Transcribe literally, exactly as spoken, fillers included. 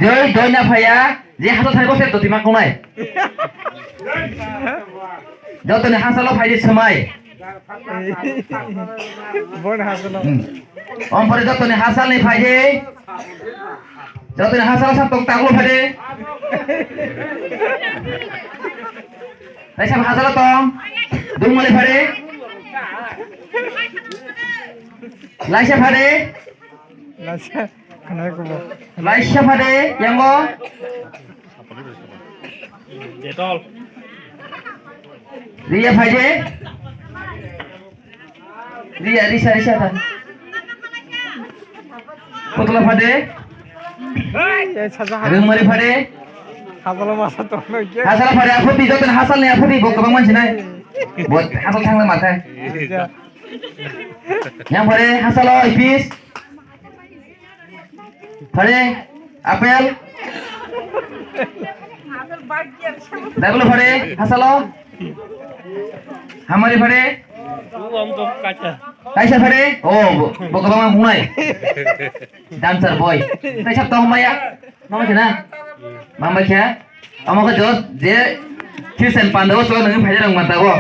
Joi, joi na phaiya, je hato thani bose doti ma kunai. Jotoni hasalo phaidi swmai. Bon hasalo. Hmm. Ompore jotoni hasalni phaidi. Jotoni hasalo sa tok taklo phaidi. Taisa hasalo tong. Dungmali phaidi. Laisa phaidi. Laisa, khanai kubo. Laisa phaidi, yango. Detol. Riya phaidi. Riya, risa, risa, phaidi. Putla phaidi. Ei, saja ha. Rungmari phaidi. Hasalo masa tongno ke. Hasalo phaidi, aphoti, jotoni hasalni aphoti, bo kwbang mansi nai. Bo hasal thangna mathai. Acha. Yang phaidi, hasalo, ipis. Phaidi, apel. Dagulo phaidi, hasalo. Hamari phaidi. Kaisa phaidi. Oh, bo, bo kwbangma bungnai. Dancer boy. Kaisa tong maya. Mama kena. Mama kya. Amo ka jos je. Kirsen panda o so nang phaidi rang mata bo.